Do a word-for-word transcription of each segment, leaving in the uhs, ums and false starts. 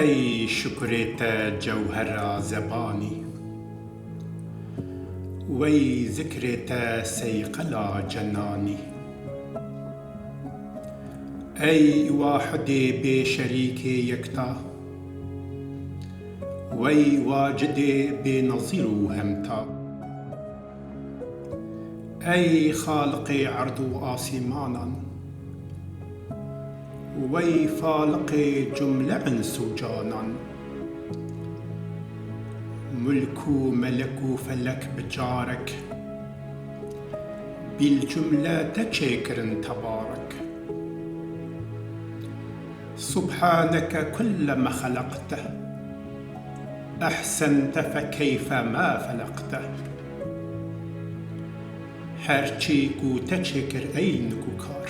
Ey şukurê te cewhera zebanî, wey zikrê te seyqela cenanî. Ey wahidê bê şerîkê yekta, wey wacidê bê nezîr û hemta. Ey Xaliqê erd û asîmanan, wey Faliqê cumle ins û canan. Mulk û melek û felek bi carek, bîlcumle te çêkirin tebarek. سبحانك كلما خلقته أحسنت فكيفما فلقته. Her çî ku te çêkir ey nikûkar,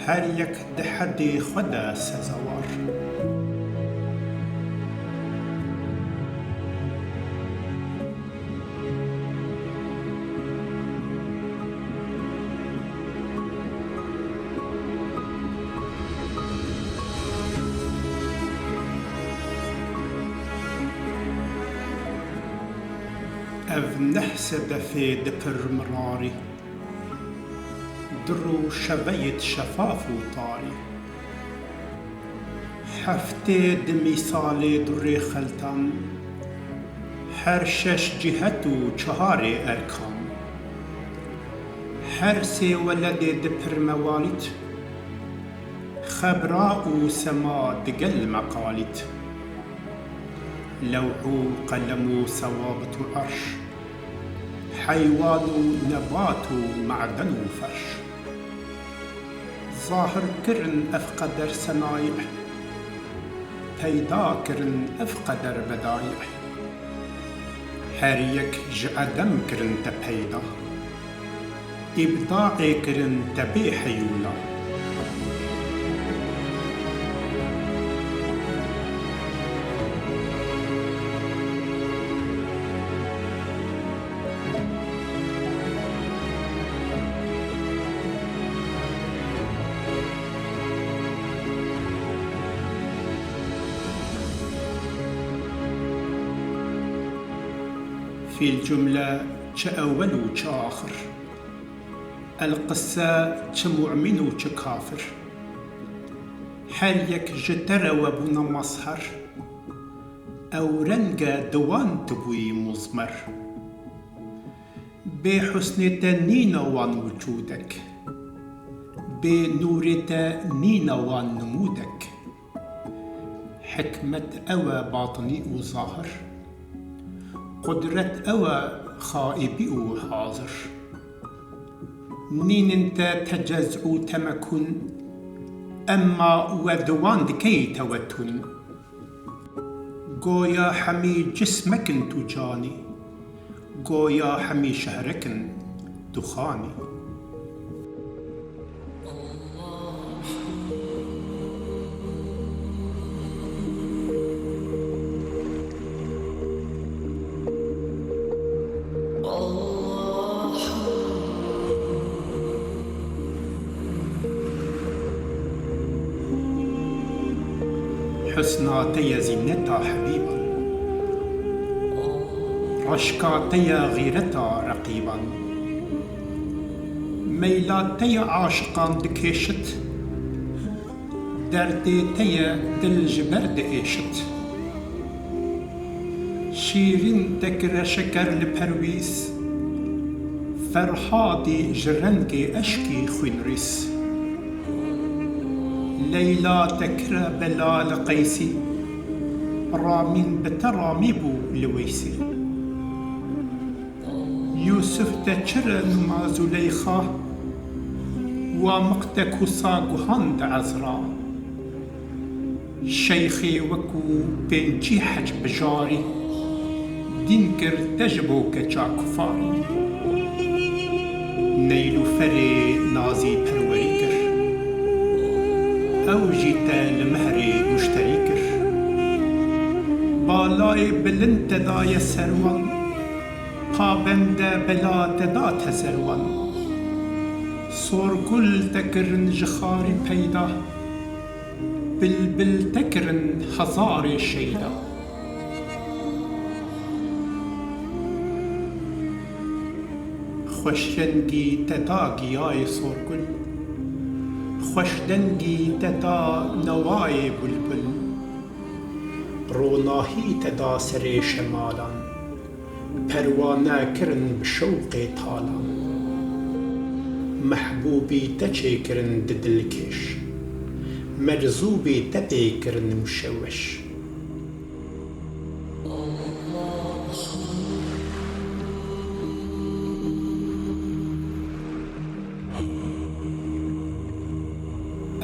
her yek di hedê xwe de sezewar. Ev neh sedefê dipir mirarî, di rû şeveyêt şefaf û tarî. Heftê di mîsalê durê xeltan, her şeş cihet û çiharê erkan. Her sê weledê di pir mewalît, xebra û sema digel meqalît. Lewh û qelem û sewabit û erş, heywan û nebat û meden û ferş. Zahir kirin ev qeder senayî, peyda kirin ev qeder bedayî. Her yek ji edem kirin te peyda, îbdaê kirin te bê heyûna. Fîl cumle çi ewel û çi axir, elqise çi mu'mîn û çi kafir. Her yek ji te re we bûna mazher, ew renge di wan tu bûyî muzmer. Bê husnê te nîna wan wicûdek, bê nûrê te nîna wan nimûdek. Hikmet ew e batinî û zahir, qudret ew e xaîbî û hazir. Nînin te tecez û temekûn, emma we di wan dikey tewetûn. Goya hemî cismek in tu canî, goya hemî şehrek in tu xanî. Husna te ye zîneta hebîban, reşka te ye xîreta reqîban. Meyla te ye aşiqan dikêşit, derdê te ye dil ji ber diêşit. Şîrîn te kire şeker li Perwîz, Ferhadî ji rengê eşkî xwînrîz. Leyla te kire bela li Qeysî, Ramîn bi te ramî bû li Weysî. Yûsif te çi re nima Zuleyxa, wa miq te kusa guhan di Ezra. Şeyxê wekû pêncî hec bijarî, dîn kir te ji bo keça kufarî. Neylûferê nazî perwerî kir, ew jî te li mehrê muşterî kir. Balayê bilind te daye ser wan, pabende bela te da tezer wan. Sorgul te kirin ji xarî peyda, Bilbil te kirin hezarê şeyda. Xweşrengî te da giyayê sorgul. Xweşdengî te da newayê bulbul. Ronahî te da serê şemalan. Perwane kirin bi şewqê talan. Mehbûbî te çêkirin di dilkêş. Merzûbî te pê kirin muşeweş.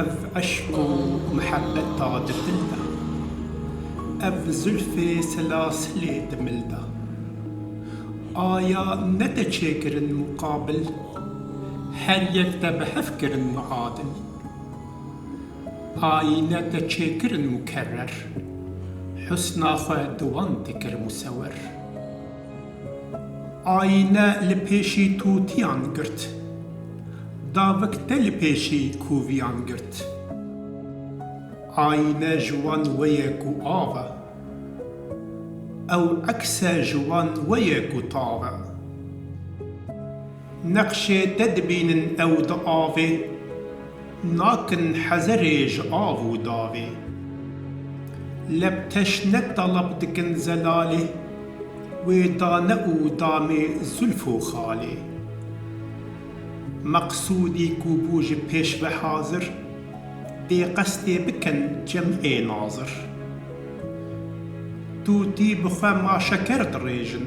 Ev eşq û mihebeta di dil de, ev zulfê selasilê di mil de. Aya ne te çêkirin muqabil, her yek te bi hev kirin muadil. Ayîne te çêkirin mukerrer, husna xwe di wan te kir musewer. Ayîne li pêşî tûtiyan girt, davik te li pêşî kûviyan girt. Ayîne ji wan we ye ku av e, ew eks e ji wan we ye ku tav e. Nexşê te dibînin ew di avê, nakin hezerê ji av û davê. Leb teşne talab dikin zelalê, wê dane û damê zulf û xalê. Meqsûdî ku bû ji pêş ve hazir, dê qestê bikin cem'ê nazir. Tûtî bi xwe ma şeker dirêjin,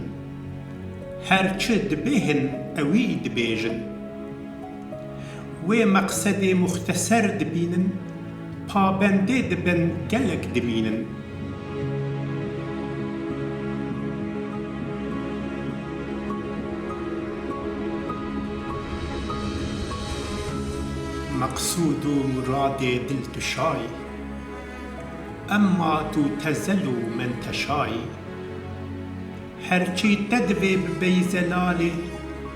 her çi dibêhin ewî dibêjin. Wê meqsedê muxteser dibînin, pabendê dibin gelek dimînin. Meqsûd û muradê dil tu şayî, emma tu tezel û menteşayî. Her çî te divê bibeyî zelalê,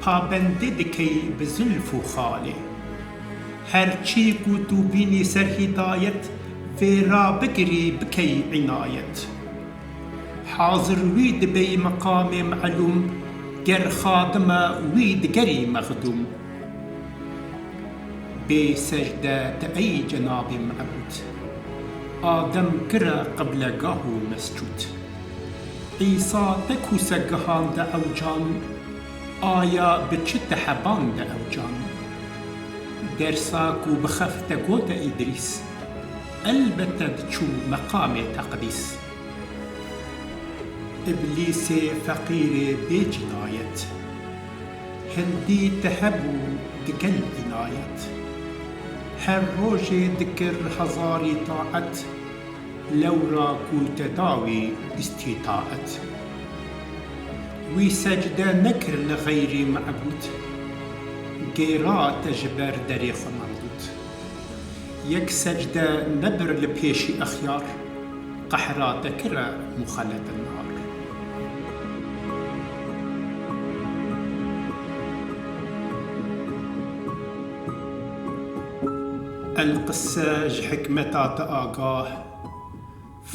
pabendê dikey bi zulf û xalê. Her çî ku tu bînî ser hîdayet, vê ra bigirî bikey înayet. Hazir wî dibeyî meqamê melûm, ger xadime wî digerî mexdûm. Bê secde te ey cenabê mebûd, Adem kire qiblegah û mescûd. Îsa te kûse gihande ew can, aya bi çi te hebande ew can? Dersa ku bi xef te gote Îdrîs, elbete diçû meqamê teqdîs. Îblîsê feqîrê bê cînayet, hindî te hebû digel înayet. Her rojê dikir hezarî taet, lewra ku te dawî bîstî taet. Wî secde nekir li xeyrî mebûd, gêra te ji ber derê xwe mebûd. Yek secde nebir li pêşî exyar, qehra te kire muxeletin nar. El qise ji hikmeta te agah,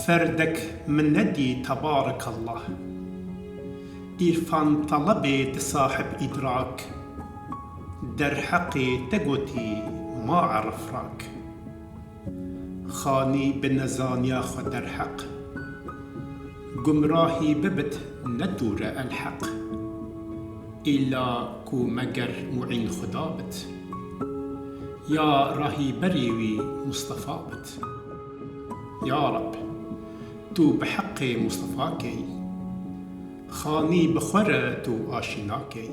ferdek min nedî tebarekallah. Îrfan talebê di sahib îdrak, derheqê te gotî ma erif rak. Xanî bi nezaniya xwe derheq, gumrahî bibit ne dûr e elheq. Îlla ku meger muîn Xuda bit, ya rahîberê wî Mustefa bit. Ya Reb, tu bi heqê Mustefa key, xanî bi xwe re tu aşîna key.